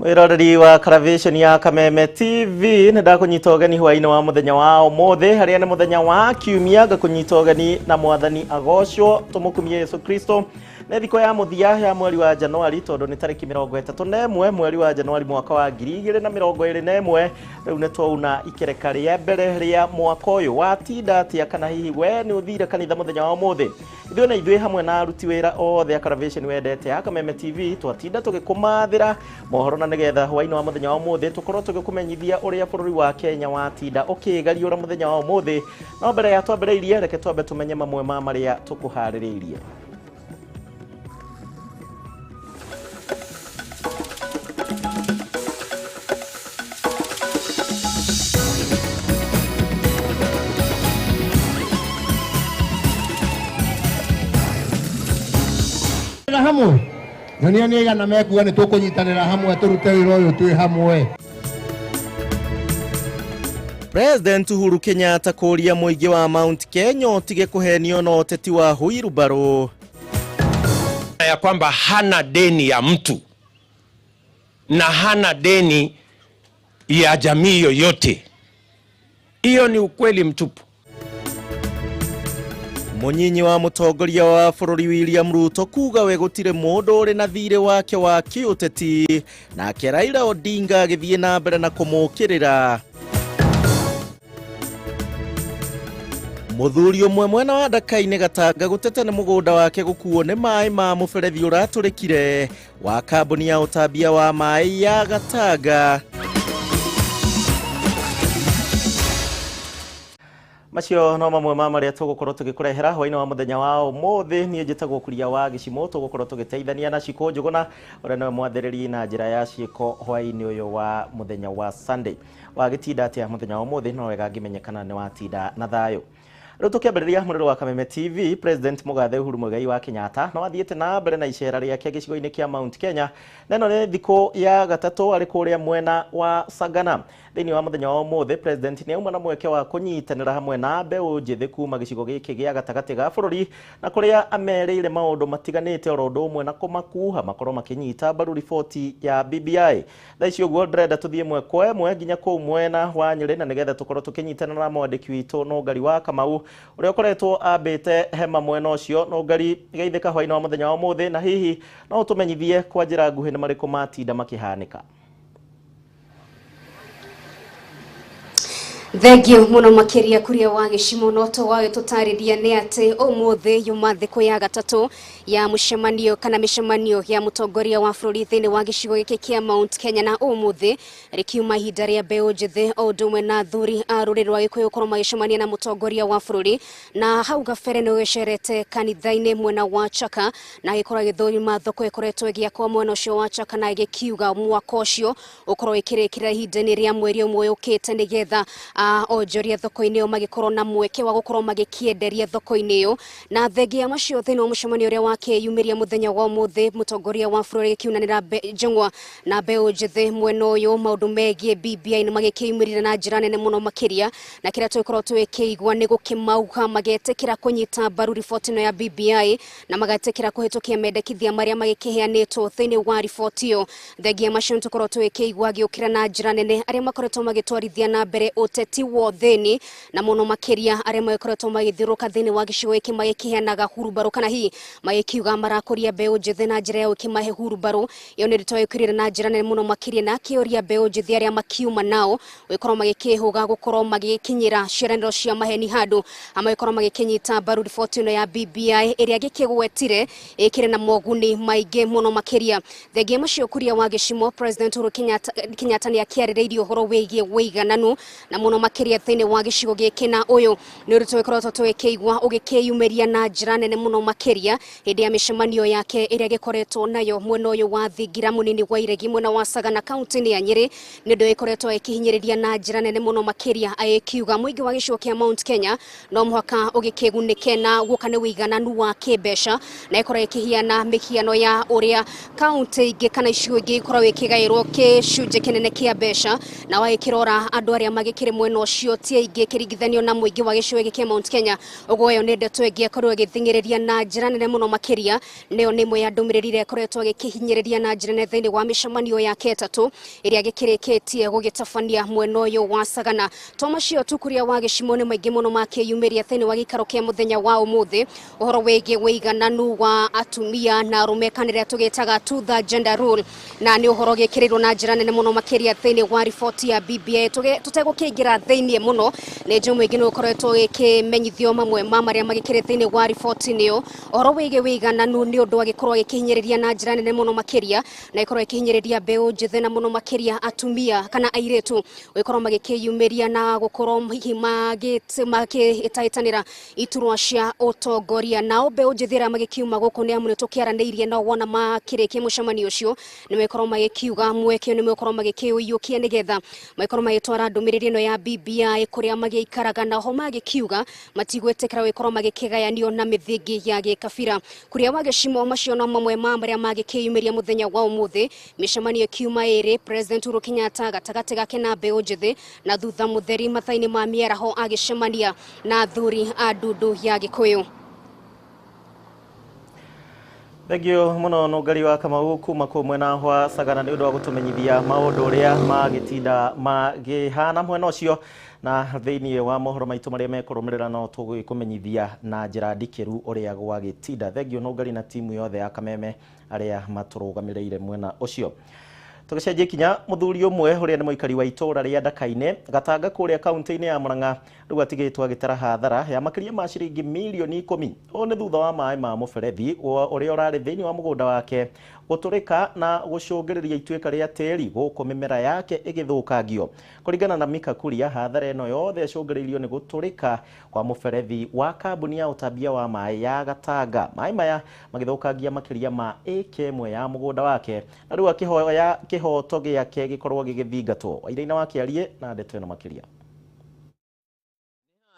Mwiroreri wa Caravation ya Kameme TV, nĩ ndakũnyita ũgeni hwainĩ wa mũthenya wa ũmũthĩ, harĩa nĩ mũthenya wa kiumia. Ngakũnyita ũgeni na Mwathani agocwo, tũmũkumie Yesu Kristo. Nĩ thikũ ya mũthia ya mweri wa Januari, tondũ nĩ tarĩki 31 mweri wa Januari mwaka wa 2021. Rĩu nĩ twauna ikereka rĩa mbere rĩa mwaka ũyũ. Watinda atĩa? Kana hihi we nĩ ũthire kanitha mũthenya wa ũmũthĩ? Ithuĩ na ithuĩ hamwe na aruti wĩra othe a Caravation wendete ya Kameme TV twatinda tũgĩkũmathĩra mohoro, na nĩgetha hwainĩ wa mũthenya wa ũmũthĩ tũkorwo tũgĩkũmenyithia ũrĩa bũrũri wa Kenya watinda ũkĩgariũra mũthenya wa ũmũthĩ. No mbere ya twambĩrĩirie, reke twambe tũmenye mamwe ma marĩa tũkũharĩrĩirie. Hamwe nyonia nĩ igana mekuga nĩ tũkũnyitanĩra hamwe tũrute wĩra ũyũ twĩ hamwe. President Uhuru Kenyatta kũria mũingĩ wa Mount Kenya ũtige kũhenio na ũteti wa huirubarũ. Ya kwamba hana deni ya mtu na hana deni ya jamii yoyote. Hiyo ni ukweli mtupu. Mũnyinyi wa mũtongoria wa bũrũri William Ruto kuga we gũtirĩ mũndũ ũrĩ na thirĩ wake wa kĩũteti, nake Raila Odinga agĩthiĩ na mbere na kũmũkĩrĩra. Mũthuri ũmwe mwena wa Ndaka-inĩ Gatanga gũteta nĩ mũgũnda wake gũkuo nĩ maĩ ma mũberethi ũratũrĩkire wa kambuni ya ũtambia wa maĩ ya Gatanga. Macio no mamwe ma marĩa tũgũkorwo tũgĩkũrehera hwainĩ wa mũthenya wa ũmũthĩ. Niĩ njĩtagwo Kuria wa Gĩcimũ. Tũgũkorwo tũgĩteithania na Cikũ Njũgũna, ũrĩa nĩwe mwathĩrĩri na njĩra ya ciĩko hwainĩ ũyũ wa mũthenya wa Sunday. Wagĩtinda atĩa mũthenya wa ũmũthĩ? No wega ngĩmenye kana nĩ watinda na thayũ. Rĩu tũkĩambĩrĩria mũrĩro wa Kameme TV, President Mũgathe Uhuru Muigai wa Kenyatta no athiĩte na mbere na icera rĩake gĩcigo-inĩ kĩa Mount Kenya, na ĩno nĩ thikũ ya gatatũ arĩ kũrĩa mwena wa Sagana. Thĩinĩ wa mũthenya wa ũmũthĩ, President nĩ auma na mweke wa kũnyitanĩra hamwe na mbeũ njĩthĩ kuma gĩcigo gĩkĩ gĩa gatagatĩ ga bũrũri, na kũrĩa amerĩire maũndũ matiganĩte, oro ũndũ ũmwe na kũmakuha makorwo makĩnyita mbaru riboti ya BBI. Thaa ici ũguo ndĩrenda tũthiĩ ĩmwe kwa ĩmwe nginya kũu mwena wa Nyĩrĩ, na nĩgetha tũkorwo tũkĩnyitanĩra na mwandĩki witũ Nũngari wa Kamau, ũrĩa ũkoretwo ambĩte hema mwena ũcio. Nũngari, geithĩka hwainĩ wa mũthenya wa ũmũthĩ, na hihi no ũtũmenyithie kwa njĩra nguhĩ nĩ marĩkũ matinda makĩhanĩka? Thengio muno makiria, Kuria wa Gĩcimo. No tũgagĩtũtarĩria nĩ atĩ ũmũthĩ yuma thikũ ya gatatũ ya mũcemanio kana mĩcemanio ya mũtongoria wa bũrũri thĩinĩ wa gĩcigo gĩkĩ kĩa Mount Kenya, na ũmũthĩ rĩkiuma ihinda rĩa mbeũ njĩthĩ o ũndũ ũmwe na athuri a rũrĩrĩ rwa Gĩkũyũ gũkorwo magĩcemania na mũtongoria wa bũrũri. Na hau gabere nĩ ũgĩcerete kanitha-inĩ mwena wa Chaka, na agĩkorwo agĩthũrima thoko ĩkoretwo ĩgĩakwo mwena ũcio wa Chaka, na ĩgĩkiuga mwaka ũcio ũkorwo ĩkĩrĩkĩra ihinda-inĩ rĩa mweri ũmwe ũkĩte, nĩgetha onjoria thoko-inĩ ĩyo magĩkorwo na mweke wa gũkorwo magĩkĩenderia thoko-inĩ ĩyo. Na thengia macio, thĩinĩ wa mũcemanio ũrĩa wakĩyumĩria mũthenya wa ũmũthĩ, mũtongoria wa bũrũri gĩkiunanĩra njũng'wa na mbeũ njĩthĩ mwena ũyũ, maũndũ megiĩ BBI nĩ magĩkĩyumĩrire na njĩra nene mũno makĩria, na kĩrĩa tũgĩkorwo tũgĩkĩigua nĩ gũkĩmauga magetĩkĩra kũnyita mbaru riboti ĩno ya BBI, na magetĩkĩra kũhĩtũkia mendekithia marĩa magĩkĩheanĩtwo thĩinĩ wa riboti ĩyo. Thengia macio, nĩ tũkorwo tũgĩkĩigua agĩũkĩra na njĩra nene arĩa makoretwo magĩtwarithia na mbere ũteti wa ũthĩni, na mũno makĩria arĩa magĩkoretwo magĩthiũrũrũka thĩinĩ wa gĩcigo gĩkĩ magĩkĩheanaga hurumbarũ, kana hihi magĩkiuga marakũria mbeũ njĩthĩ na njĩra ya gũkĩmahe hurumbarũ. Ĩyo nĩ ndeto ĩkĩrire na njĩra nene mũno makĩria, na akĩũria mbeũ njĩthĩ arĩa makiuma nao gũgĩkorwo magĩkĩhũga gũkorwo magĩkinyĩra ciĩranĩro cia maheni, handũ magĩkorwo magĩkĩnyita mbaru riboti ĩno ya BBI ĩrĩa gĩkĩgwetire ĩkĩrĩ na moguni maingĩ mũno makĩria. Thengia macio, Kuria wa Gĩcimo, President Uhuru Kenyatta nĩ akĩarĩrĩirie ũhoro wĩgiĩ wĩigananu, na mũno makĩria thĩinĩ wa gĩcigo gĩkĩ, na ũyũ nĩ ũndũ tũgĩkoretwo tũgĩkĩigua ũgĩkĩyumĩria na njĩra nene mũno makĩria hĩndĩ ya mĩcemanio yake ĩrĩa ĩgĩkoretwo nayo mwena ũyũ wa Thingira mũnini wa Iregi, mwena wa Sagana, kaunti-inĩ ya Nyĩrĩ. Nĩ ũndũ ĩkoretwo ĩkĩhinyĩrĩria na njĩra nene mũno makĩria, agĩkiuga mũingĩ wa gĩcigo kĩa Mount Kenya no mũhaka ũgĩkĩgunĩke na guoka nĩ wĩigananu wa kĩmbeca, na ĩkorwo ĩkĩhiana mĩhiano ya ũrĩa kaunti ingĩ kana icigo ingĩ ikoragwo ikĩgaĩrwo gĩcunjĩ kĩnene kĩa mbeca. Na wagĩkĩrora andũ arĩa magĩkĩrĩ mwena mwena ũcio ti aingĩ kĩringithanio na mũingĩ wa gĩcigo gĩkĩ kĩa Mount Kenya. Ũguo ĩyo nĩ ndeto ĩngĩ akorwo ĩgĩthing'ĩrĩria na njĩra nene mũno makĩria, nayo nĩ ĩmwe ya ndũmĩrĩri ĩrĩa ĩkoretwo agĩkĩhinyĩrĩria na njĩra nene thĩinĩ wa mĩcemanio yake ĩtatũ ĩrĩa agĩkĩrĩkĩtie gũgĩtabania mwena ũyũ wa Sagana. To macio tu, Kuria wa Gĩcimo, nĩ maingĩ mũno makĩyumĩria thĩinĩ wa gĩikaro kĩa mũthenya wa ũmũthĩ ũhoro wĩgiĩ wĩigananu wa atumia na arũme, kana ĩrĩa tũgĩtaga two third gender rule, na nĩ ũhoro gĩkĩrĩirwo na njĩra nene mũno makĩria thĩinĩ wa riboti ya BBI. Tũtegũkĩingĩra thĩinĩ mũno, nĩ njũ mũingĩ nĩ ũkoretwo gĩkĩmenyithio mamwe ma marĩa magĩkĩrĩ thĩinĩ wa riboti nĩyo ũhoro wĩgiĩ wĩigananu, nĩ ũndũ agĩkorwo agĩkĩhinyĩrĩria na njĩra nene mũno makĩria, na ĩkorwo ĩkĩhinyĩrĩria mbeũ njĩthĩ na mũno makĩria atumia kana airĩtu gũkorwo magĩkĩyumĩria na gũkorwo hihi makĩhĩtahĩtanĩra iturwa cia ũtongoria. Nao mbeũ njĩthĩ arĩa magĩkiuma gũkũ nĩ amu nĩ tũkĩaranĩirie nao wona makĩrĩkia mũcemanio ũcio, nĩ mekorwo magĩkiuga mweke nĩ mekorwo magĩkĩũiyũkia nĩgetha magĩkorwo magĩtwara ndũmĩrĩri ĩno ya BBI kũrĩa magĩikaraga, naho magĩkiuga matigwĩtĩkĩra gũkorwo magĩkĩgayanio na mĩthingi ya gĩkabira. Kuria wa Gĩcimo, macio no mamwe ma marĩa magĩkĩyumĩria mũthenya wa ũmũthĩ, mĩcemanio ĩkiuma ĩrĩ, President Uhuru Kenyatta gatagatĩ gake na mbeũ njĩthĩ, na thutha mũtheri mathaa-inĩ ma mĩaraho agĩcemania na athuri a ndundu ya Gĩkũyũ. Thengio muno Nũngari wa Kamau kuma kũu mwena wa Sagana nĩ ũndũ wa gũtũmenyithia maũndũ ũrĩa magĩtinda magĩhana mwena ũcio, na thĩinĩ wa mohoro maitũ marĩa mekũrũmĩrĩra no tũgĩkũmenyithia na njĩra ndikĩru ũrĩa gwagĩtinda. Thengio Nũngari na timu yothe ya Kameme arĩa matũrũgamĩrĩire mwena ũcio. Tũgĩcenjia ikinya, mũthuri ũmwe ũrĩa nĩ mũikari wa itũũra rĩa Ndaka-inĩ Gatanga kũrĩa kaunti-inĩ ya Murang'a rĩu atigĩtwo agĩtara hathara ya makĩria ma ciringi mirioni 10. Ũũ nĩ thutha wa maĩ ma mũberethi ũrĩa ũrarĩ thĩinĩ wa mũgũnda wake gũtũrĩka na gũcũngĩrĩria ituĩka rĩa tĩri gũkũ mĩmera yake ĩgĩthũkangio. Kũringana na Mika Kuria, hathara ĩno yothe ĩcũngĩrĩirio nĩ gũtũrĩka kwa mũberethi wa kambuni ya ũtambia wa maĩ ya Gatanga, maĩ maya magĩthũkangia makĩria ma ĩka 1 ya mũgũnda wake, na rĩu akĩhoya kĩhoto gĩake gĩkorwo gĩgĩthingatwo. Wairaina wa Kĩarie na ndeto ĩno makĩria.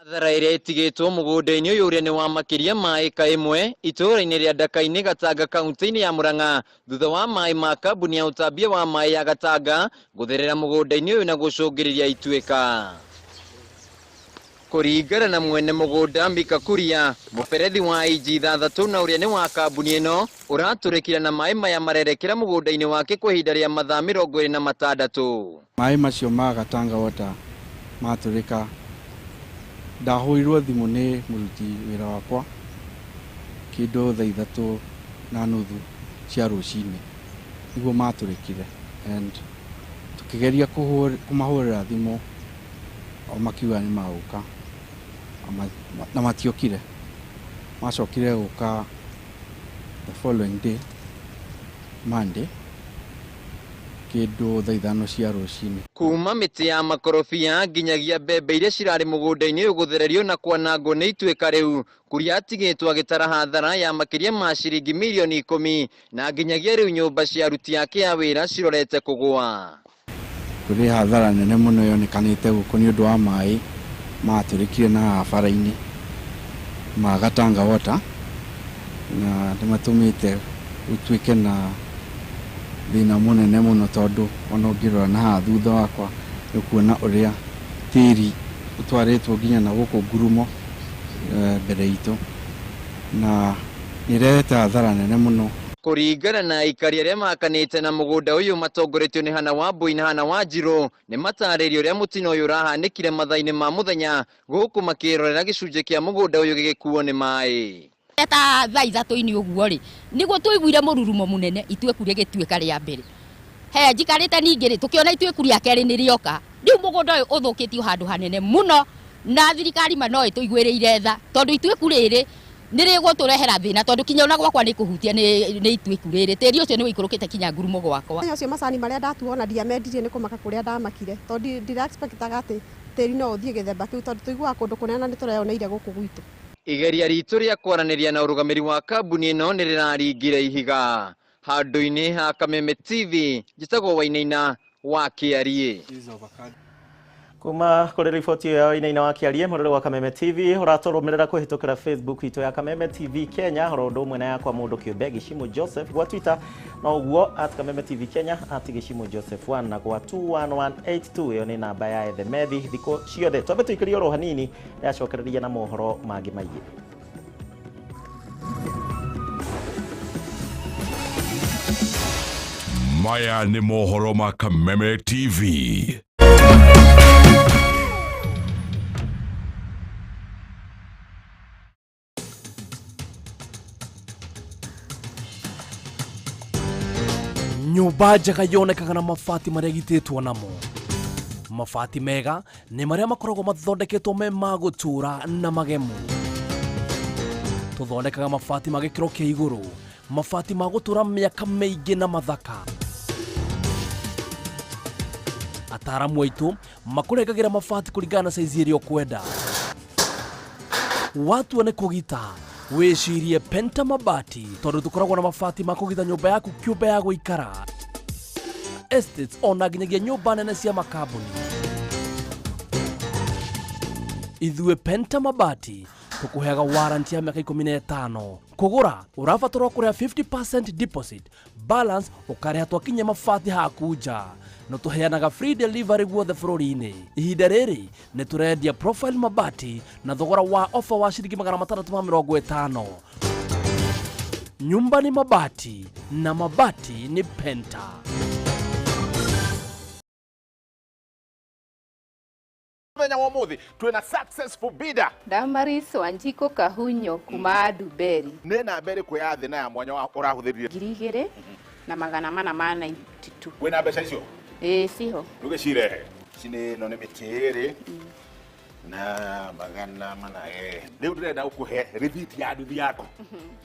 Hathara ĩrĩa ĩtigĩtwo mũgũnda-inĩ ũyũ ũrĩa nĩ wa makĩria ma ĩka 1 itũũra-inĩ rĩa Ndaka-inĩ Gatanga kaunti-inĩ ya Murang'a thutha wa maĩ ma kambuni ya ũtambia wa maĩ ya Gatanga gũtherera mũgũnda-inĩ ũyũ na gũcũngĩrĩria ituĩka. Kũringana na mwene mũgũnda Mika Kuria, mũberethi wa inji 6 na ũrĩa nĩ wa kambuni ĩno ũratũrĩkire na maĩ maya marerekera mũgũnda-inĩ wake kwa ihinda rĩa mathaa 26. Maĩ macio ma Gatanga Water matũrĩka, ndahũrirwo thimũ nĩ mũruti wĩra wakwa kĩndũ thaa 3:30 cia rũcinĩ nĩguo matũrĩkire, and tũkĩgeria kũmahũrĩra thimũ o makiuga nĩ magũka na matiokire. Macokire gũka the following day, Monday, kĩndũ thaa 5 cia rũcinĩ. Kuma mĩtĩ ya makorobia nginyagia mbembe iria cirarĩ mũgũnda-inĩ ũyũ gũthererio na kwanangwo nĩ ituĩka rĩu, Kuria atigĩtwo agĩtara hathara ya makĩria ma ciringi mirioni 10 na nginyagia rĩu nyũmba cia aruti ake a wĩra cirorete kũgũa. Kũrĩ hathara nene mũno yonekanĩte gũkũ nĩ ũndũ wa maĩ matũrĩkire na bara-inĩ ma Gatanga Water, na nĩ matũmĩte gũtuĩke na thĩna mũnene mũno, tondũ ona ũngĩrora na haha thutha wakwa nĩ ũkuona ũrĩa tĩri ũtwarĩtwo nginya na gũkũ ngurumo mbere itũ, na nĩ ĩrehete hathara nene mũno. Kũringana na aikari arĩa makanĩte na mũgũnda ũyũ matongoretio nĩ Hana Wambui na Hana Wanjirũ, nĩ matarĩirie ũrĩa mũtino ũyũ ũrahanĩkire mathaa-inĩ ma mũthenya gũkũ makĩrorera gĩcunjĩ kĩa mũgũnda ũyũ gĩgĩkuo nĩ maĩ. Ta thaa 3 ũguo rĩ, nĩguo tũiguire mũrurumo mũnene ituĩku rĩgĩtuĩka rĩa mbere. He njikarĩte ningĩ rĩ, tũkĩona ituĩku rĩa kerĩ nĩ rĩoka. Rĩu mũgũnda ũyũ ũthũkĩtio handũ hanene mũno, na thirikari ma no ĩtũiguĩrĩire tha, tondũ ituĩku rĩrĩ nĩ rĩgũtũrehera thĩna, tondũ kinya ona gwakwa nĩ kũhutia nĩ ituĩku rĩrĩ. Tĩri ũcio nĩ ũikũrũkĩte kinya ngurumo gwakwa. Ũcio macani marĩa ndatuona ndiamendirie nĩ kũmaka kũrĩa ndamakire, tondũ ndira expectaga atĩ tĩri no ũthiĩ gĩthemba kĩu, tondũ tũiguaga kũndũ kũnene na nĩ tũreyoneire gũkũ gwitũ. Igeria ritũ rĩa kwaranĩria na ũrũgamĩri wa kambuni ĩno nĩ rĩraringire ihiga. Handũ-inĩ ha Kameme TV, njĩtagwo Wainaina wa Kĩariĩ. Kuma kuri riboti ĩyo inaina wa kĩarie mũrore wa Kameme TV ũratũrũmĩrĩra kũhĩtũkĩra Facebook itũ ya Kameme TV Kenya oro ũndũ ũmwe na yakwa mũndũ kĩũmbe Gĩcimũ Joseph gwa Twitter no ũguo @Kameme TV Kenya @Gĩcimũ Joseph 1 na gwa 21182 ĩyo nĩ namba ya ethemethi thikũ ciothe. Twambe tũikĩrie oro hanini yacokereria na mohoro mangĩ maingĩ. Maya nĩ mohoro ma Kameme TV. Nyũmba njega yonekaga na mabati marĩa gitĩtwo namo. Mabati mega nĩ marĩa makoragwo mathondeketwo me ma gũtũũra na magemu. Tũthondekaga mabati ma gĩkĩro kĩa igũrũ, mabati ma gũtũũra mĩaka mĩingĩ na mathaka. Ataaramu aitũ makũrengagĩra mabati kũringana na saizi ĩrĩa ũkwenda. Watua nĩ kũgita, wĩcirie Penta Mabati tondũ tũkoragwo na mabati ma kũgita nyũmba yaku kĩũmbe ya gũikara, estates ona nginyagia nyũmba nene cia makambuni. Ithuĩ Penta Mabati tũkũheaga warranty ya mĩaka 15. Kũgũra ũrabatarwo kũrĩha 50% deposit, balance ũkarĩha twakinyia mabati haku nja. No tũheanaga free delivery guothe bũrũri-inĩ. Ihinda rĩrĩ nĩ tũrendia Profile Mabati na thogora wa offer wa ciringi 650. Nyumba ni mabati na mabati ni Penta. Muthenya wa umuthi twina successful bidder Damaris Wanjiko Kahunyo kuma Duberi. Nĩ namba ĩrĩkũ ya thĩ na ya mwanya ũrahũthĩrire? 2492. Wĩna mbeca icio? Ĩĩ ciho. Ndũgĩcirehe. Ici nĩ ĩno nĩ mĩtĩ ĩrĩ na 400. Rĩu ndĩrenda gũkũhe rĩthiti ya nduthi yaku.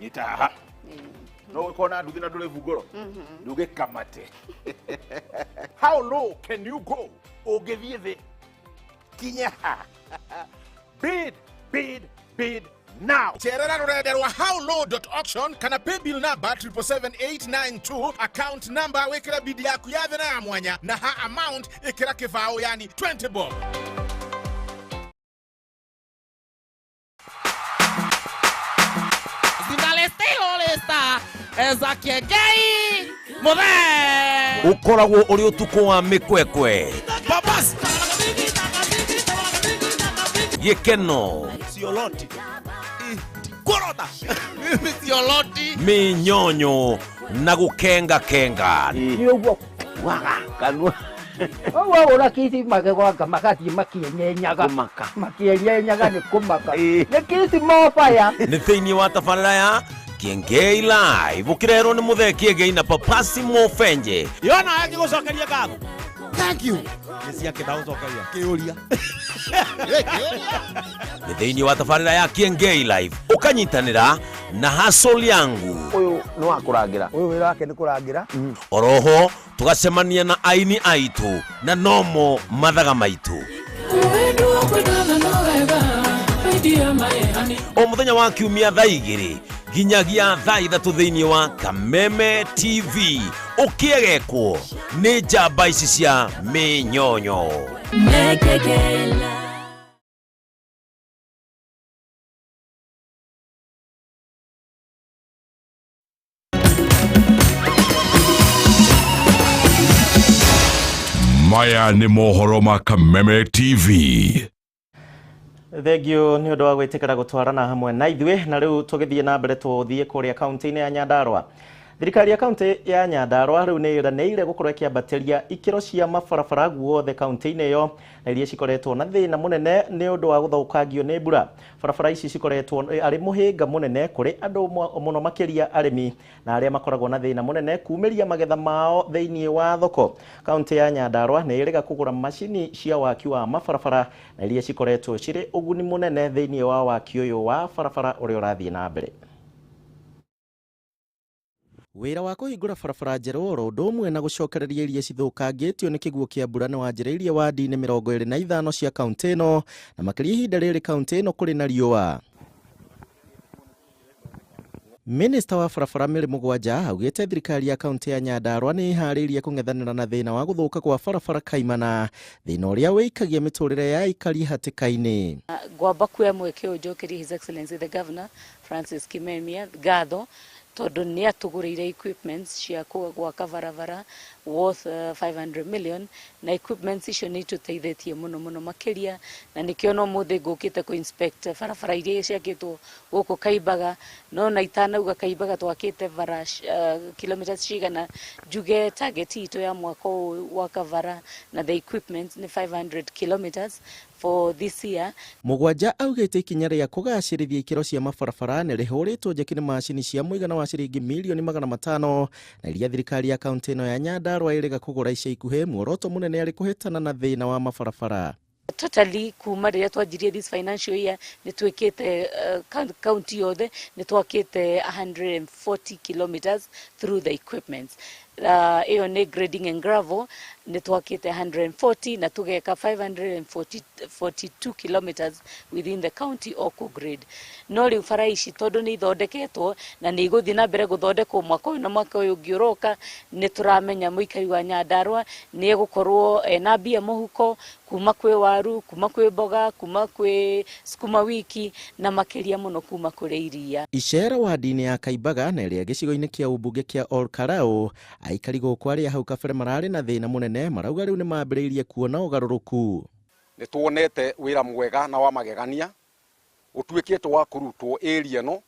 Nyita haha. No ũkorwo na nduthi na ndũrĩ bungũro. Ndũgĩkamate. How low can you go? Ũngĩthiĩ thĩ kinya ha. Bid, bid, bid now. Cerera rũrenda rwa howlow.auction kana paybill number 777892, account number wĩkĩra bid yaku ya thĩ na ya mwanya na ha amount ĩkĩra kĩbaũ yani 20 bob. Ũkoragwo ũrĩ ũtukũ wa mĩkwekwe, gĩkeno, Sioloti. Korona. Mimi sioloti. Minyonyo na gukenga kenga. Ni uguo waga kanua. Ũguo kisi magegwaka magathiĩ makienyenyaga. Makienyenyaga nĩ kũmaka. Nĩ kisi mobaya. Nĩ thĩinĩ wa tabarĩra ya Kiengei Live ũkĩrerwo nĩ Mũthee Kiengei na Papasi Mofenje. Yona agĩgũcokeria ngatho. Thank you. Nĩ ciake ndagũcokeria. Kĩũria. Nĩ thĩinĩ wa tabarĩra ya Kiengei Live ũkanyitanĩra na Hustle yangu. Ũyũ nĩ wa kũrangĩra. Ũyũ wĩra wake nĩ kũrangĩra. Oroho tũgacemania na aini aitũ na nomo mathaga maitũ. O mũthenya wa kiumia thaa 2 nginyagia thaa 3 thĩinĩ wa Kameme TV ũkĩegekwo nĩ njamba ici cia mĩnyonyo. Maya nĩ mohoro ma Kameme TV. Thengiũ nĩ ũndũ wa gwĩtĩkĩra gũtwarana hamwe na ithuĩ. Na rĩu tũgĩthiĩ na mbere tũthiĩ kũrĩa kaunti-inĩ ya Nyandarua. Thirikari ya kaunti ya Nyandarua rĩu nĩ ĩranĩire gũkorwo ĩkĩambatĩria ikĩro cia mabarabara guothe kaunti-inĩ ĩyo na iria cikoretwo na thĩna mũnene nĩ ũndũ wa gũthũkangio nĩ mbura. Barabara ici cikoretwo arĩ mũhĩnga mũnene kũrĩ andũ mũno makĩria arĩmi na arĩa makoragwo na thĩna mũnene kumĩria magetha mao thĩinĩ wa thoko. Kaunti ya Nyandarua nĩ ĩrĩga kũgũra macini cia waki wa mabarabara na iria cikoretwo cirĩ ũguni mũnene thĩinĩ wa waki ũyũ wa barabara ũrĩa ũrathiĩ na mbere. Wĩra wa kũhingũra barabara njerũ oro ũndũ ũmwe na gũcokereria iria cithũkangĩtio nĩ kĩguũ kĩa mbura nĩ wanjĩrĩirie wadi-inĩ 25 cia kaunti ĩno na makĩria ihinda rĩrĩ kaunti ĩno kũrĩ na riũa. Minista wa barabara Mary Mũgwanja augĩte thirikari ya kaunti ya Nyandarua nĩ ĩharĩirie kũng'ethanĩra na thĩna wa gũthũka kwa barabara kaimana, thĩna ũrĩa wĩikagia mĩtũrĩre ya aikari hatĩka-inĩ. Ngwamba kuoya mweke ũyũ njokerie His Excellency the Governor Francis Kimemia ngatho tondũ nĩ atũgũrĩire equipments cia gwaka barabara worth 500 million, na equipments icio nĩ itũteithĩtie mũno mũno makĩria, na nĩkĩo no mũthĩ ngũkĩte kũ inspect barabara iria ciakĩtwo gũkũ Kaimbaga. No na itanauga Kaimbaga twakĩte bara kilometers cigana, njuge target itũ ya mwaka ũyũ gwaka bara na the equipment nĩ 500 kilometers for this year. Mũgwanja augĩte ikinya rĩa kũgacĩrithia ikĩro cia mabarabara nĩ rĩhũrĩtwo njeki nĩ macini cia mũigana wa ciringi mirioni 500 na iria thirikari ya kaunti ĩno ya Nyandarua ĩrĩga kũgũra ica ikuhĩ, muoroto mũnene arĩ kũhĩtana na thĩna wa mabarabara. Totally kuma rĩrĩa twanjirie this financial year nĩ twĩkĩte county yothe nĩ twakĩte 140 kilometers through the equipment. Ĩyo nĩ grading and gravel nĩ twakĩte 140 na tũgeka 542 kilometers within the county o kũ grade. No rĩu bara ici tondũ nĩ ithondeketwo na nĩ igũthiĩ na mbere gũthondekwo mwaka ũyũ na mwaka ũyũ ũngĩ ũroka, nĩ tũramenya mũikari wa Nyandarua nĩ egũkorwo ena mbia mũhuko kuma kwĩ waru, kuma kwĩ mboga, kuma kwĩ sukuma wiki na makĩria mũno kuma kũrĩ iria. Icera wadi-inĩ ya Kaimbaga na ĩrĩa gĩcigo-inĩ kĩa ũmbunge kĩa Ol Kalou, aikari gũkũ arĩa hau kabere mararĩ na thĩna mũnene marauga rĩu nĩ mambĩrĩirie kuona ũgarũrũku. Nĩ tuonete wĩra mwega na wa magegania ũtuĩkĩte wa kũrutwo area ĩno,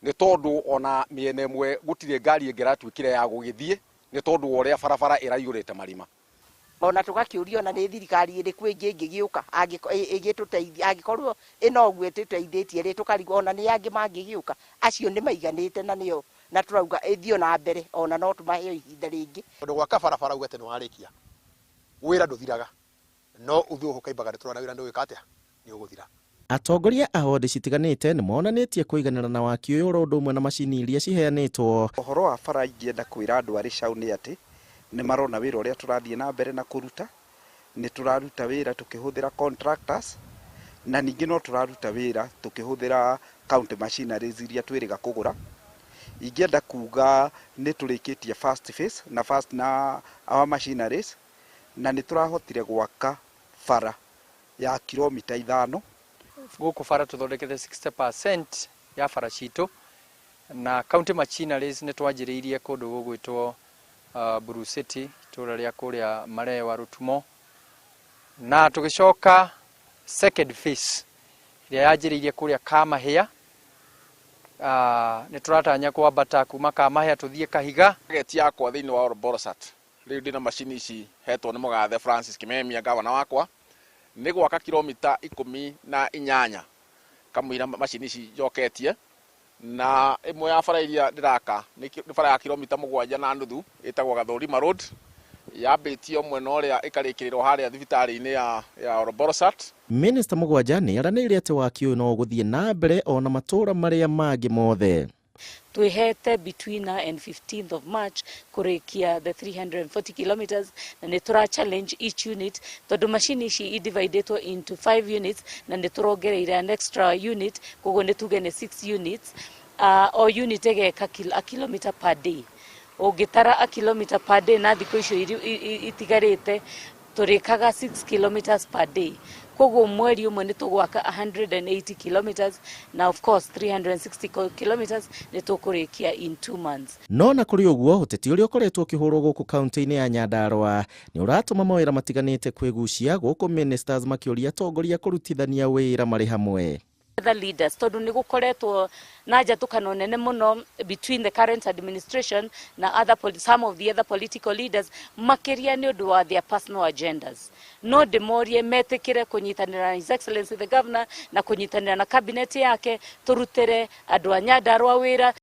nĩ tondũ ona mĩena ĩmwe gũtirĩ ngari ĩngĩratuĩkire ya gũgĩthiĩ nĩ tondũ wa ũrĩa barabara ĩraiyũrĩte marima. Ona tũgakĩũrio ona nĩ thirikari ĩrĩkũ ĩngĩ ĩngĩgĩũka ĩgĩtũteithia, angĩkorwo ĩno ũguo ĩtũteithĩtie rĩ, tũkarigwo ona nĩ angĩ mangĩgĩũka, acio nĩ maiganĩte na nĩo na tũrauga ĩthiĩ na mbere, ona no tũmahe ihinda rĩngĩ. Tondũ gwaka barabara uga atĩ nĩ warĩkia, wĩra ndũthiraga, no ithuĩ gũkũ Kaimbaga nĩ tũrona wĩra nĩ ũgwĩka atĩa, nĩ ũgũthira. Atongoria a honde citiganĩte nĩ monanĩtie kũiganĩra na waki ũyũ oro ũndũ ũmwe na macini iria ciheanĩtwo. Ũhoro wa bara ingĩenda kwĩra andũ arĩ cau nĩ atĩ nĩ marona wĩra ũrĩa tũrathiĩ na mbere na kũruta, nĩ tũraruta wĩra tũkĩhũthĩra contractors, na ningĩ no tũraruta wĩra tũkĩhũthĩra county machineries iria twĩrĩga kũgũra. Ingĩenda kuga nĩ tũrĩkĩtie first phase na first na our machineries, na nĩ tũrahotire gwaka bara ya kilomita 5. Gũkũ bara tũthondekete 60% ya bara citũ, na county machineries nĩ twanjĩrĩirie kũndũ gũgwĩtwo Blue City, itũũra rĩa kũrĩa Marewa Rutumo, na tũgĩcoka second phase ĩrĩa yanjĩrĩirie kũrĩa Kamahĩa. Nĩ tũratanya kwambata kuma Kamahĩa tũthiĩ Kahiga. Target yakwa thĩinĩ wa Olbolosat rĩu ndĩna macini ici hetwo nĩ mũgathe Francis Kimemia gavana wakwa, nĩ gwaka kilomita 18 kamũira macini ici njoketie, na ĩmwe ya bara iria ndĩraka nĩ bara ya kilomita 7.5 ĩtagwo Gathũrima Road, yambĩtio mwena ũrĩa ĩkarĩkĩrĩrwo harĩa thibitarĩ-inĩ ya Olbolosat. Minista Mũgwanja nĩ aranĩire atĩ waki ũyũ no ũgũthiĩ na mbere ona matũũra marĩa mangĩ mothe. Twĩhete between now and 15th of March kũrĩkia the 340 kilometers, na nĩ tũra challenge each unit tondũ macini ici idividetwo into 5 units na nĩ tũrongereire an extra unit, koguo nĩ tuge nĩ 6 units. O unit ĩgeka a kilometer per day. Ũngĩtara a kilometer per day na thikũ icio itigarĩte tũrĩkaga 6 kilometers per day. Koguo mweri ũmwe nĩ tũgwaka 180 kilometers na of course 360 kilometers nĩ tũkũrĩkia in 2 months. No na kũrĩ ũguo ũteti ũrĩa ũkoretwo ũkĩhũrwo gũkũ kaunti-inĩ ya Nyandarua nĩ ũratũma mawĩra matiganĩte kwĩgucia gũkũ ministers makĩũria atongoria kũrutithania wĩra marĩ hamwe. Other leaders tondu ni gukoretwo na njatukano nene muno between the current administration na other some of the other political leaders makiria ni undu wa their personal agendas. No ndimorie metikire kunyitanira na His Excellency the Governor na kunyitanira na cabinet yake turutere andu a Nyandarua wira.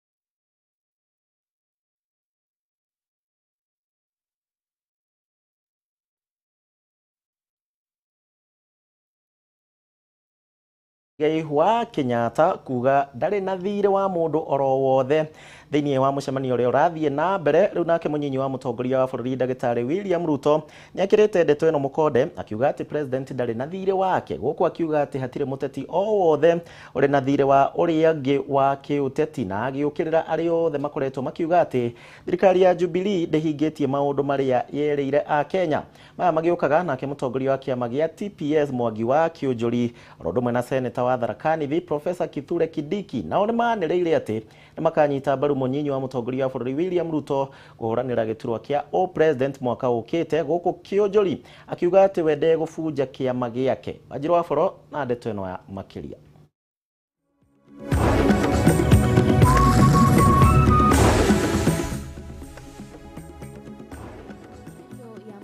Wa Kenyatta kuga ndarĩ na thirĩ wa mũndũ oro wothe. Thĩinĩ wa mũcemanio ũrĩa ũrathiĩ na mbere rĩu, nake mũnyinyi wa mũtongoria wa bũrũri ndagĩtarĩ William Ruto nĩ akĩrĩte ndeto ĩno mũkonde, akiuga atĩ president ndarĩ na thirĩ wake gũkũ, akiuga atĩ hatirĩ mũteti o wothe ũrĩ na thirĩ wa ũrĩa ũngĩ wa kĩũteti, na agĩũkĩrĩra arĩa othe makoretwo makiuga atĩ thirikari ya Jubilee ndĩhingĩtie maũndũ marĩa yerĩire a Kenya. Maya magĩũkaga nake mũtongoria wa kĩama gĩa TPS Mwangi wa Kĩũnjũri oro ũndũ ũmwe na seneta wa Tharaka Nithi Professor Kithure Kindiki nao nĩ manĩrĩire atĩ nĩ makanyita mbaru mũnyinyi wa mũtongoria wa bũrũri William Ruto kũhũranĩra gĩturwa kĩa o president mwaka ũkĩte, gũkũ Kĩũnjũri akiuga atĩ we ndegũbunja kĩama gĩake. Wanjiru wa Boro na ndeto ĩno ya makĩria.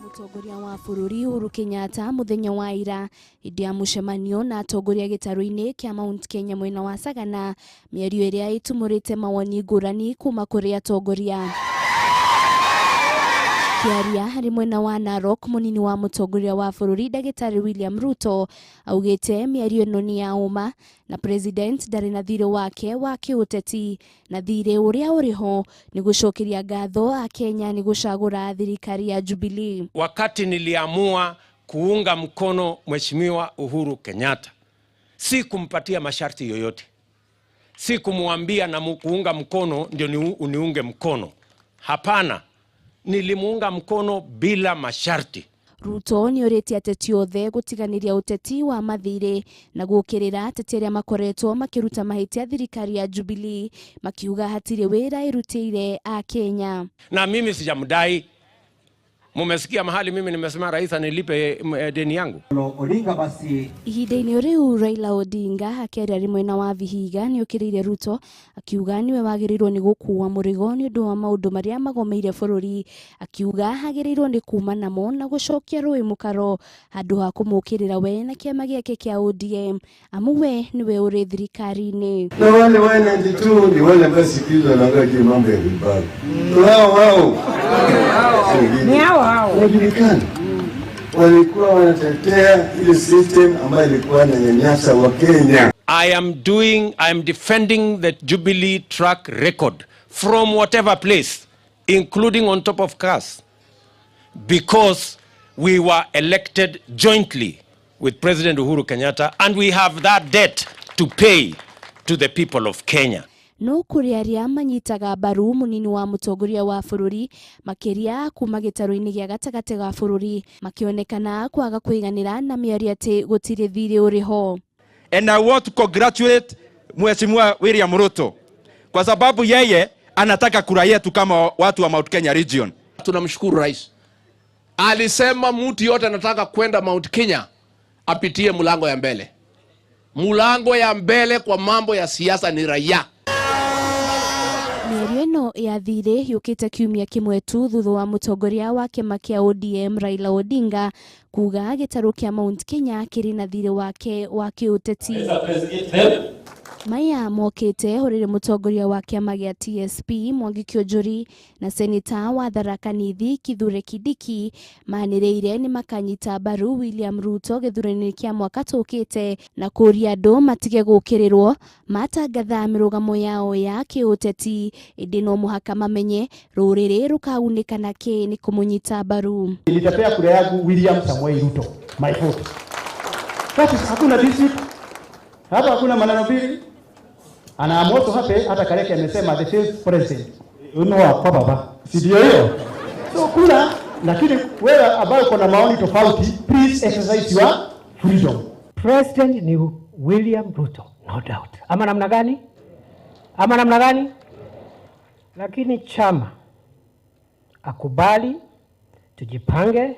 Mũtongoria wa bũrũri Uhuru Kenyatta mũthenya wa ira hĩndĩ ya mũcemanio na atongoria gĩtarũ-inĩ kĩa Mount Kenya mwena wa Sagana, mĩario ĩrĩa ĩtumũrĩte mawoni ngũrani kuma kũrĩ atongoria. Kĩaria harĩ mwena wa Narok, mũnini wa mũtongoria wa bũrũri ndagĩtarĩ William Ruto augĩte mĩario ĩno nĩ ya ũma na president ndarĩ na thirĩ wake wa kĩũteti, na thirĩ ũrĩa ũrĩ ho nĩ gũcokeria ngatho a Kenya nĩ gũcagũra thirikari ya Jubilee. Wakati niliamua kuunga mkono Mheshimiwa Uhuru Kenyatta, si kumpatia masharti yoyote, si kumwambia na kuunga mkono ndio uniunge mkono. Hapana, nilimuunga mkono bila masharti. Ruto nĩ orĩtie ateti othe gũtiganĩria ũteti wa mathirĩ na gũkĩrĩra ateti arĩa makoretwo makĩruta mahĩtia thirikari ya Jubilee, makiuga hatirĩ wĩra ĩrutĩire a Kenya. Na mimi sijamdai. Mumesikia mahali mimi nimesema rais anilipe deni yangu? Odinga basi. Ihinda-inĩ rĩu Raila Odinga akĩaria arĩ mwena wa Vihiga nĩ okĩrĩire Ruto akiuga nĩwe wagĩrĩirwo nĩ gũkua mũrigo nĩ ũndũ wa maũndũ marĩa magomeire bũrũri, akiuga agĩrĩirwo nĩ kuma namo na gũcokia rũĩ mũkaro handũ ha kũmũkĩrĩra we na kĩama gĩake kĩa ODM, amu we nĩwe ũrĩ thirikari-inĩ. Na wale wa 92 ni wale ambao siku hizi wanaangalia mambo ya vibaya. Wao wao. Ni hao hao. Wanajulikana. Walikuwa wanatetea ile system ambayo ilikuwa inanyanyasa wa Kenya. I am defending the Jubilee track record from whatever place, including on top of cars, because we were elected jointly with President Uhuru Kenyatta and we have that debt to pay to the people of Kenya. No kũrĩ arĩa manyitaga mbaru mũnini wa mũtongoria wa bũrũri makĩria kuma gĩtarũ-inĩ gĩa gatagatĩ ga bũrũri makĩonekana kwaga kũiganĩra na mĩario atĩ gũtirĩ thirĩ ũrĩ ho. And I want to congratulate Mheshimiwa William Ruto kwa sababu yeye anataka kura yetu kama watu wa Mount Kenya region. Tunamshukuru rais. Alisema mtu yote anataka kwenda Mount Kenya apitie mlango ya mbele. Mlango ya mbele kwa mambo ya siasa ni raia. Mĩario ĩno ya thirĩ yũkĩte kiumia kĩmwe tu thutha wa mũtongoria wa kĩama kĩa ODM Raila Odinga kuga gĩtarũ kĩa Mount Kenya kĩrĩ na thirĩ wake wa kĩũteti. Maya mokĩte ũrĩrĩ mũtongoria wa kĩama gĩa TSP Mwangi Kĩũnjũri na seneta wa Tharaka Nithi Kithure Kindiki manĩrĩire nĩ makanyita mbaru William Ruto gĩthurano-inĩ kĩa mwaka tũkĩte na kũria andũ matige gũkĩrĩrwo matangatha mĩrũgamo yao ya kĩũteti, ĩndĩ no mũhaka mamenye rũrĩrĩ rũkagunĩka nakĩ nĩ kũmũnyita mbaru. Nitapea kura yangu William Samoei Ruto, my vote. That is, hakuna dispute. Hapa hakuna maneno mbili. Ana moto hape hata Kareke amesema the first president. Unoa kwa baba. Si ndio hiyo? So kula, lakini wewe ambaye uko na maoni tofauti, please exercise your freedom. President ni William Ruto, no doubt. Ama namna gani? Ama namna gani? Lakini chama akubali, tujipange,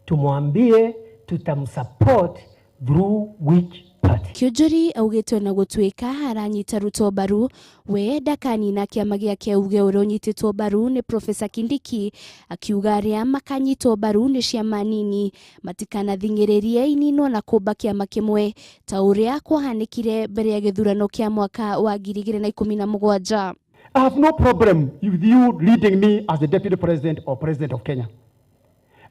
tumwambie tutamsupport through which party. Kĩũnjũri augĩtwo na gũtuĩka aranyita Ruto mbaru we ndakanina kĩama gĩake auge ũrĩa ũnyitĩtwo mbaru nĩ Professor Kindiki, akiuga arĩa makanyitwo mbaru nĩ ciama nini matikanathing'ĩrĩrie ininwo na kũmba kĩama kĩmwe ta ũrĩa kwahanĩkire mbere ya gĩthurano kĩa mwaka wa 2017. I have no problem with you leading me as the deputy president or president of Kenya.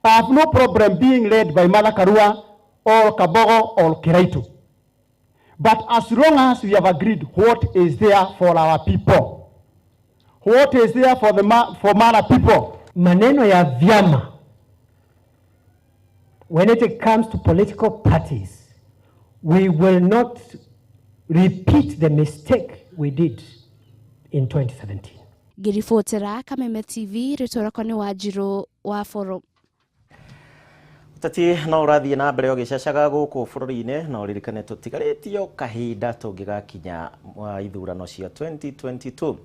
I have no problem being led by Martha Karua or Kabogo or Kiraitu. But as long as we have agreed what is there for our people, What is there for the for Mara people? Maneno ya vyama, when it comes to political parties, we will not repeat the mistake we did in 2017. Ngĩribotera Kameme TV, rĩtwa rĩakwa nĩ Wanjirũ wa Boro. Ũteti no ũrathiĩ na mbere ũgĩcacaga gũkũ bũrũri-inĩ, na ũririkane tũtigarĩtio kahinda tũngĩgakinya ithurano cia 2022.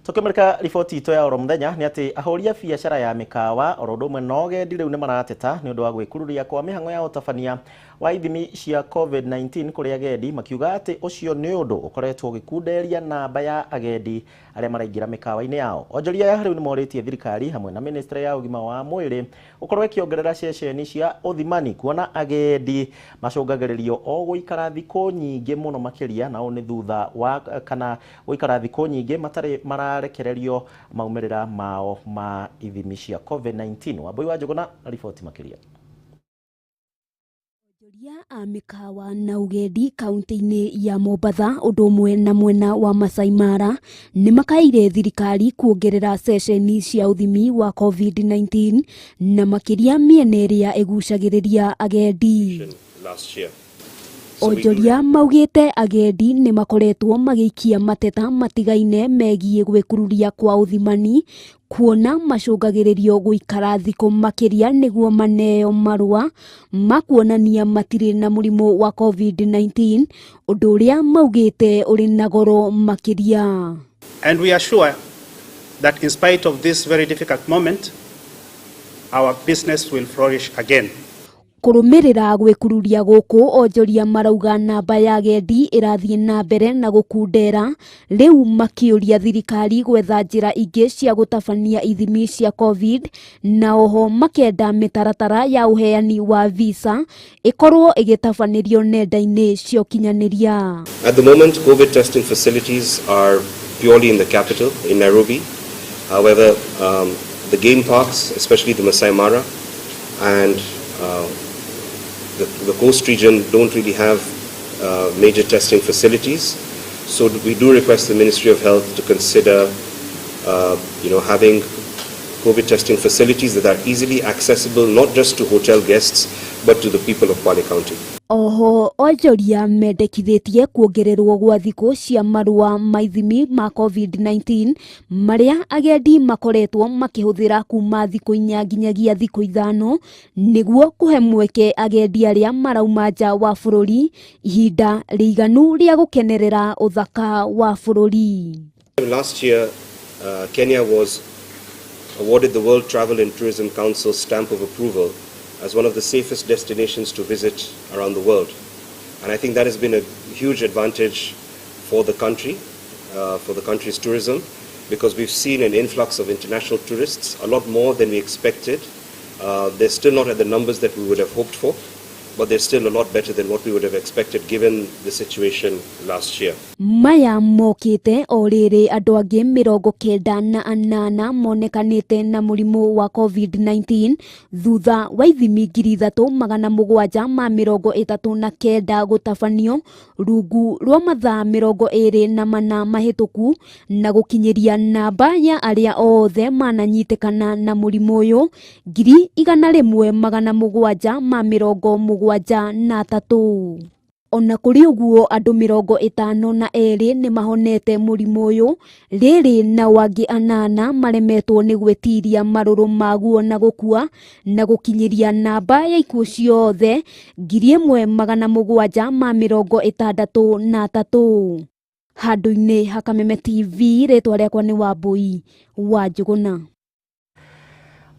Tũkĩmũrĩka riboti itũ ya oro mũthenya nĩ atĩ ahũri a biacara ya mĩkawa oro ũndũ ũmwe na ũgendi rĩu nĩ marateta nĩ ũndũ wa gwĩkururia kwa mĩhang'o ya ũtabania wa ithimi cia COVID-19 kũrĩ agendi, makiuga atĩ ũcio nĩ ũndũ ũkoretwo ũgĩkunderia namba ya agendi arĩa maraingĩra mĩkawa-inĩ yao. Onjoria aya rĩu nĩ morĩtie thirikari hamwe na ministry ya ũgima wa mwĩrĩ ũkorwo ĩkĩongerera ceceni cia ũthimani, kuona agendi macũngagĩrĩrio o gũikara thikũ nyingĩ mũno makĩria, na ũũ nĩ thutha wa kana gũikara thikũ nyingĩ matarĩ mararekererio maumĩrĩra mao ma ithimi cia COVID-19. Wambui wa Njũgũna na riboti makĩria. Onjoria a mĩkawa na ũgendi kaunti-inĩ ya Mombatha ũndũ ũmwe na mwena wa Masai Mara nĩ makaĩire thirikari kuongerera ceceni cia ũthimi wa COVID-19 na makĩria mĩena ĩrĩa ĩgucagĩrĩria agendi. Onjoria maugĩte agendi nĩ makoretwo magĩikia mateta matigaine megiĩ gwĩkururia kwa ũthimani, kuona macũngagĩrĩrio gũikara thikũ makĩria nĩguo maneo marũa ma kuonania matirĩ na mũrimũ wa COVID-19, ũndũ ũrĩa maugĩte ũrĩ na goro makĩria. And we are sure that in spite of this very difficult moment, our business will flourish again. Kũrũmĩrĩra gwĩkururia gũkũ, onjoria marauga namba ya agendi ĩrathiĩ na mbere na gũkundera, rĩu makĩũria thirikari gwetha njĩra ingĩ cia gũtabania ithimi cia COVID, na oho makenda mĩtaratara ya ũheani wa visa ĩkorwo ĩgĩtabanĩrio nenda-inĩ cia ũkinyanĩria. At the moment, COVID testing facilities are purely in the capital, in Nairobi. However, the game parks, especially the Masai Mara and the coast region, don't really have major testing facilities. So we do request the Ministry of Health to consider having COVID testing facilities that are easily accessible, not just to hotel guests, but to the people of Kwale County. Oho onjoria mendekithĩtie kuongererwo gwa thikũ cia marũa ma ithimi ma COVID-19 marĩa agendi makoretwo makĩhũthĩra kuma thikũ 4 nginyagia thikũ 5 nĩguo kũhe mweke agendi arĩa marauma nja wa bũrũri ihinda rĩiganu rĩa gũkenerera ũthaka wa bũrũri. Last year, Kenya was awarded the World Travel and Tourism Council stamp of approval as one of the safest destinations to visit around the world. And I think that has been a huge advantage for the country, for the country's tourism, because we've seen an influx of international tourists, a lot more than we expected. They're still not at the numbers that we would have hoped for, but they're still a lot better than what we would have expected given the situation last year. Maya mokĩte o rĩrĩ andũ angĩ 98 monekanĩte na mũrimũ wa COVID-19 thutha wa ithimi 3739 gũtabanio rungu rwa mathaa 24 mahĩtũku na gũkinyĩria namba ya arĩa othe mananyitĩkana na mũrimũ ũyũ 1,773. Ona kũrĩ ũguo andũ 52 nĩ mahonete mũrimũ ũyũ rĩrĩ na wangĩ 8 maremetwo nĩ gwĩtiria marũrũ maguo na gũkua na gũkinyĩria namba ya ikuũ ciothe 1763. Handũ-inĩ ha Kameme TV, rĩtwa rĩakwa nĩ Wambui wa Njũgũna.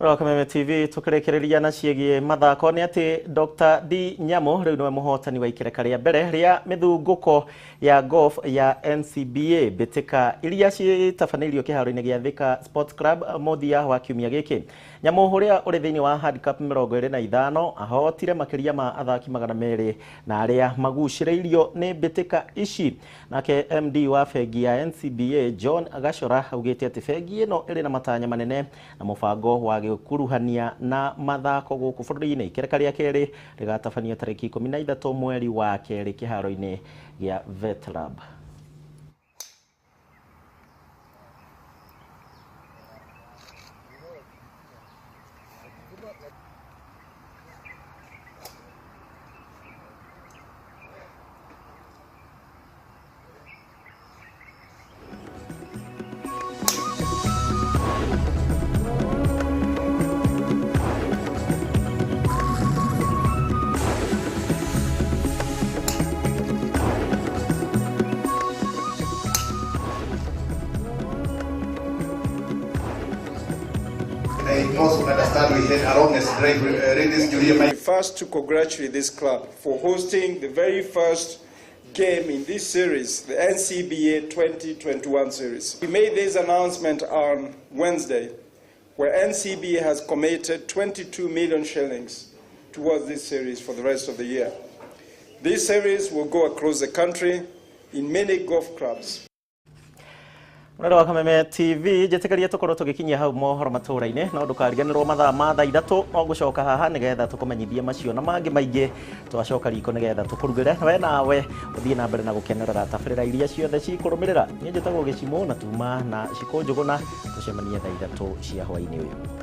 Kameme TV tukĩrĩkĩrĩria na ciĩgiĩ mathako nĩ atĩ Dr. D Nyamo rĩu nĩwe mũhotani wa ikereka rĩa mbere rĩa mĩthungũko ya golf ya NCBA mbĩtĩka iria citabanĩirio kĩharo-inĩ gĩa Thika Sports Club mũthia wa kiumia gĩkĩ. Nyamo ũrĩa ũrĩ thĩinĩ wa handicap 25 ahotire makĩria ma athaki 200 na arĩa magucĩrĩirio nĩ mbĩtĩka ici. Nake MD wa bengi ya NCBA John Gachora augĩte atĩ bengi ĩno ĩrĩ na matanya manene na mũbango wa gũkuruhania na mathako gũkũ bũrũri-inĩ. Ikereka rĩa kerĩ rĩgatabanio tarĩki 13 mweri wa kerĩ kĩharo-inĩ gĩa Vetlab. They also understand we had a longest drive, ladies Julia. First, to congratulate this club for hosting the very first game in this series, the NCBA 2021 series. We made this announcement on Wednesday, where NCBA has committed 22 million shillings towards this series for the rest of the year. This series will go across the country in many golf clubs. Mũrore wa Kameme TV, njĩtĩkĩria tũkorwo tũgĩkinyia hau mohoro matũra-inĩ, no ndũkariganĩrwo mathaa ma thaa 3 no ngũcoka haha nĩgetha tũkũmenyithie macio na mangĩ maingĩ. Twacoka riko nĩgetha tũkũrugĩre we nawe ũthiĩ na mbere na gũkenerera tabarĩra iria ciothe cikũrũmĩrĩra. Niĩ njĩtagwo Gĩcimũ na tuma na Cikũ Njũgũna, tũcemanie thaa 3 cia hwaĩ-inĩ ũyũ.